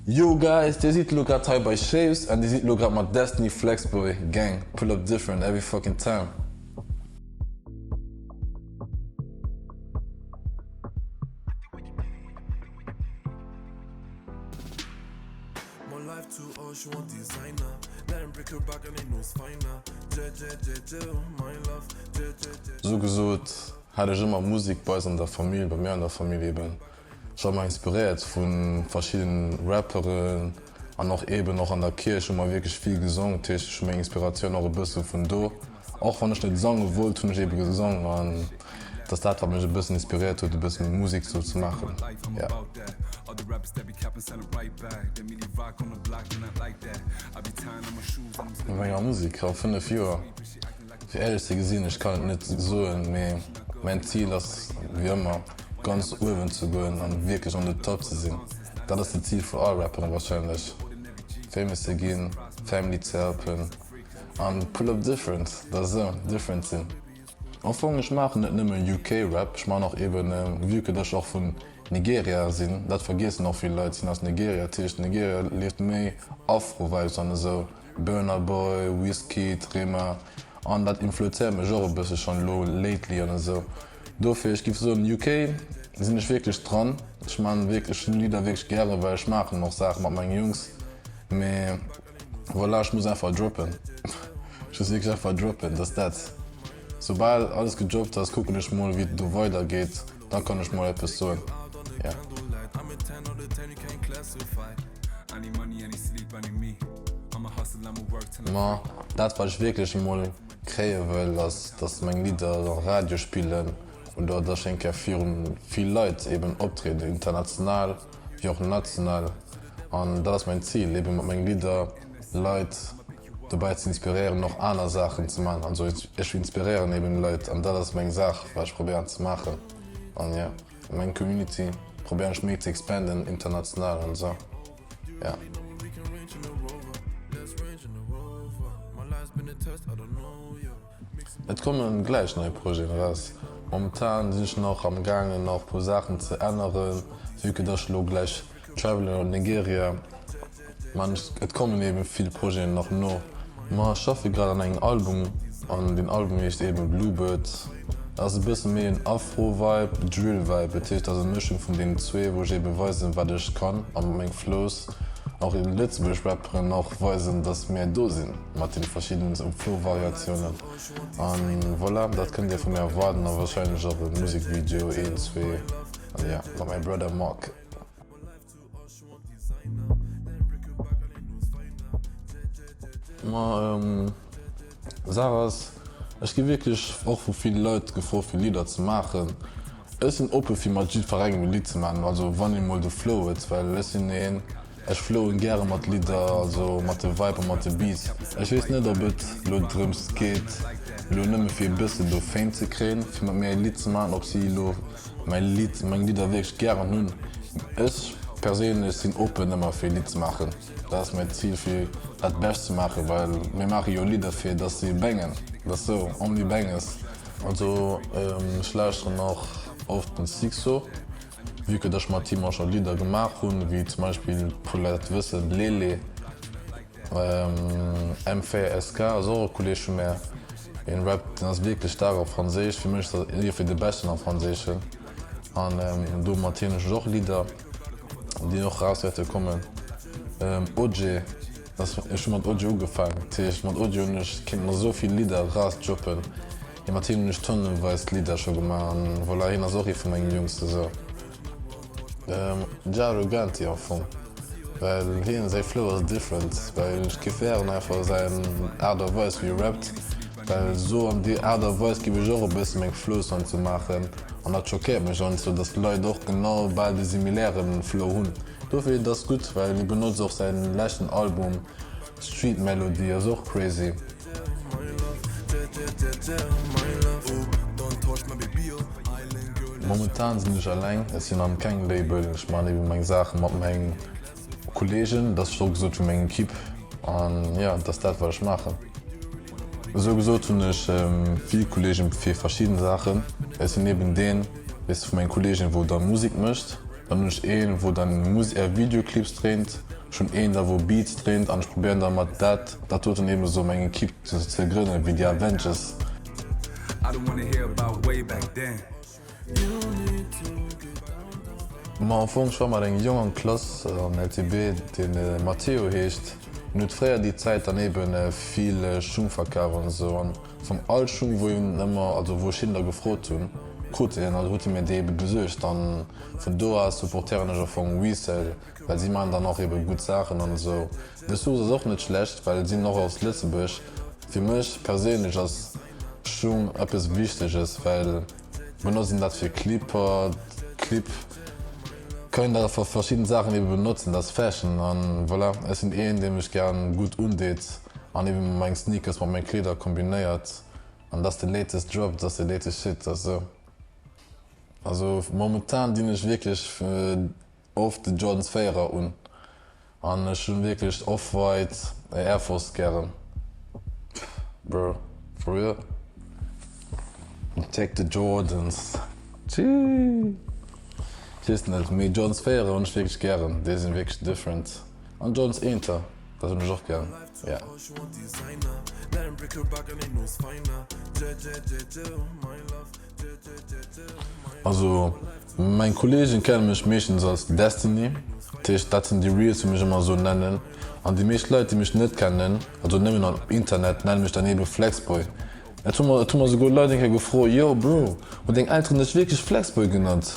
Yo guys, dir sidd lo grad hei bei Shapes an dir sidd lo grad mat Destiny Flexboy Gang, pull up different every fucking time. Sou gesot hat ech ëmmer Musek bei eis an der Famill, bei mir an der Famill eben. Ech war ëmmer inspiréiert vu verschidden Rapperen an och eben och an der Kierch hu mer wierklech vill gesong. Dat heescht ech hu meng Inspiratioun och e bësse vun do. Och wann ech net sange wollt, hunn ech ebe gesong an et ass dat wat mech e bëssen inspiréiert huet e bëssen Musek sou ze maachen, jo. Mat menger Musek a 5 Joer, fir éierlech ze gesinn, ech kann et net soen, mee mäin Zil ass wéi ëmmer ganz uewen ze goen an wierklech on the top ze sinn. Dat ass de Zil vu all Rapperen wahrscheinlech, famous ze ginn, Family ze helpen an pull up different, dat ass esou, different sinn. Am Fong ech maachen net nëmmen UK Rap, ech maachen och eben, vue que dass ech och vun Nigeria sinn, dat vergiessen och vill Leit, sinn aus Nigeria, dat heescht Nigeria leeft méi Afro Vibes an esou, Burna Boy, Wizkid, Rema an dat influenzéiert mech och e bësse schonn elo lately an esou. Dofir ech giff soen UK sinn ech wierklech dran, ech maan wierklech, ech hunn Lidder wierklech gären, well ech maachen och Saache mat mengen Jungs, mee Voilà, ech muss einfach droppen. Ech muss wierklech einfach droppen, dass dat. Soubal alles gedroppt ass, kucken ech mol wéi et do weider geet, da kann ech mol eppes soen, ja. Ma dat wat ech wierklech emol kréie wëll, ass dass meng Lidder am Radio spillen oder dass ech eng Kéier virun vill Leit eben optrieden, international wéi och national. An dat ass mäin Zil, eben mat menge Lidder Leit dobäi ze inspiréieren och aner Saachen ze maachen. Also ech inspiréieren eben Leit an dat ass meng Saach wat ech probéieren ze maachen. An jo, meng Community probéieren ech méi ze expanden international an esou, ja. Et kommen gläich nei Projeten eraus. Momentan sinn ech nach am gaangen nach puer Saachen ze änneren, vue que dass ech elo gläich travelen an Nigeria. Man et kommen eben vill Projeten nach no. Ma ech schaffe grad an engem Album an deen Album heescht eben Bluebird. Dat ass e bësse méi en Afro-Vibe, Drill-Vibe, dat heescht dat ass eng Mëschung vun deenen zwee, wou ech eben weisen wat ech kann a mat menge Flows och eben lëtzebuergesch Rapperen och weisen, dass mär do sinn. Mat den verschiddenen Flow-Variatiounen. An voilà, dat kënnt dir vu mir erwaarden a wahrscheinlech och e Musekvideo, een, zwee, an ja, mat my brother Marc. Ma Saach ass, ech gi wierklech och vu ville Leit gefrot fir Lidder ze maachen. Ech sinn oppe fir mat jiddwerengem e Lidd ze maachen, also wann ee mol de Flow huet, well ech sinn een, ech flowen gäre mat Lidder, also mat de Vibe a mat de Beats. Ech weess net ob et elo drëms geet elo nëmme fir e bëssen do Fame ze kréien, fir mat mir e Lidd ze maachen, ob si elo mäi Lidd, meng Lidder wierklech gären hunn. Ech perséinlech sinn oppen ëmmer fir e Lidd ze maachen, dat ass mäi Zil fir dat Bescht ze maachen, well mir maache jo Lidder fir dass se bangen, dat ass sou, only bangers. Also ech lauschteren och oft den Sixo, vue que dass ech mat him och scho Lidder gemaach hunn, wéi zum Beispill, puer Leit dat wëssen, Lele, M4SK ass och e Kolleeg vu mär, hien rappt, deen ass wierklech staark op Franséisch, fir mech ass dat iergendwéi de beschten am Franséischen an do mat him hunn ech och Lidder, déi och eraus wäerte kommen. Oje. Ech hu mat Audio ugefaangen, dat heescht mat Audio hunn ech kéint mer esou vill Lidder erausdroppen, mee mat him hunn ech tonneweis Lidder scho gemaach an voilà, hien ass och ee vu mengen Jungs esou. Jaro Ganti am Fong, well hien säi Flow ass different, well ech kifféieren einfach säin Aart a Weis wéi e rappt, well esou an déi Aart a Weis giff ech och e bësse meng Flows heiansdo maachen an dat schockéiert mech heiansdo, dass d'Leit och genau bal de similären Flow hunn. Dofir et ass gutt, well hie benotzt och säin leschten Album Street Melody ass och crazy. Momentan sinn ech alleng, ech sinn an kengem Label, ech man eben meng Saachen mat meng Kollegen, dat ass sou gesot fir meng Equipe an jo dat ass dat wat ech maachen. Esou gesot hunn ech vill Kollegen fir verschidden Saachen, ech sinn eben deen weess de vu menge Kollegen wou dann Musek mécht. Dann hunn ech een wou dann Videoclips dréint. Ech hunn een da wou Beats dréint an ech probéieren da mat dat dat doten eben esou meng Equipe ze grënnen wéi déi Avengers. Ma am Fong, ech war mat engem Jong an d'Klass am LTB, deen Matteo heescht. Hien huet fréier déi Zäit dann eben vill Schung verkaf an esou. An vum all Schung wou hien ëmmer, also wou ech hien da gefrot hunn, krut hien, also huet hie mir déi ebe besuergt. An vun do aus supportéieren ech am Fong Resale, well si maachen dann och ebe gutt Saachen an esou. The Source ass och net schlecht, well si sinn och aus Lëtzebuerg. Fir mech perséinlech ass Schung eppes Wichteges, well benotzen dat fir Clipper, Clip kann een dat fir verschidden Saachen eben benotzen, dat ass Fashion an voilà. Ech sinn een dee mech gären gutt undeet an eben meng Sneakers mat meng Kleeder kombinéiert an dat ass de latest drop, dat ass de latest shit, also. Also momentan dinn ech wierklech oft de Jordans 4 er un an ech hunn wierklech d'Off-White Air Force gären. Bro, for real? Take the Jordans. Tschii. Ech weess net, mee Jordans 4 er hunn ech wierklech gären, déi sinn wierklech different. An Jordans 1 er, dat hunn ech och gären, yeah. Also meng Kollegen kenne mech meeschtens als Destiny, dat heescht dat sinn déi Reels wou mech ëmmer esou nennen. An déi meescht Leit déi mech net kennen, also nëmmen am Internet, nenne mech dann ebe Flexboy. Et hu mer et hu mer esouguer Leit eng Kéier gefrot, Yo Bro, hunn deng Elteren dech wierklech Flexboy genannt?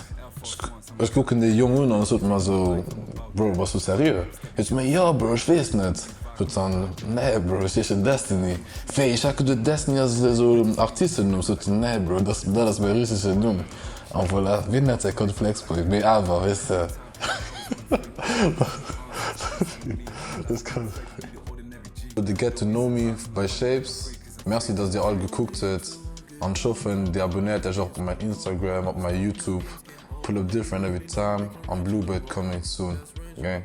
Ech kucken dee Jong un an ech sot mer esou, Bro, bass du seriö? Hie sot mer, Jo Bro, ech weess net. Sot dann, Nee Bro, ech heeschen Destiny. Wéi, ech hat geduet Destiny ass esou en Artistennumm. Sot en, Nee Bro, dat dat ass mäi richtegen Numm. An voilà, wien nennt säi Kand Flexboy? Mee awer, weess de. De Get to know me by Shapes. Merci dass dir all gekuckt huet an ech hoffen dir abonnéiert iech och op mäin Instagram, op mäi Youtube. Pull up different every time an Bluebird coming soon gang.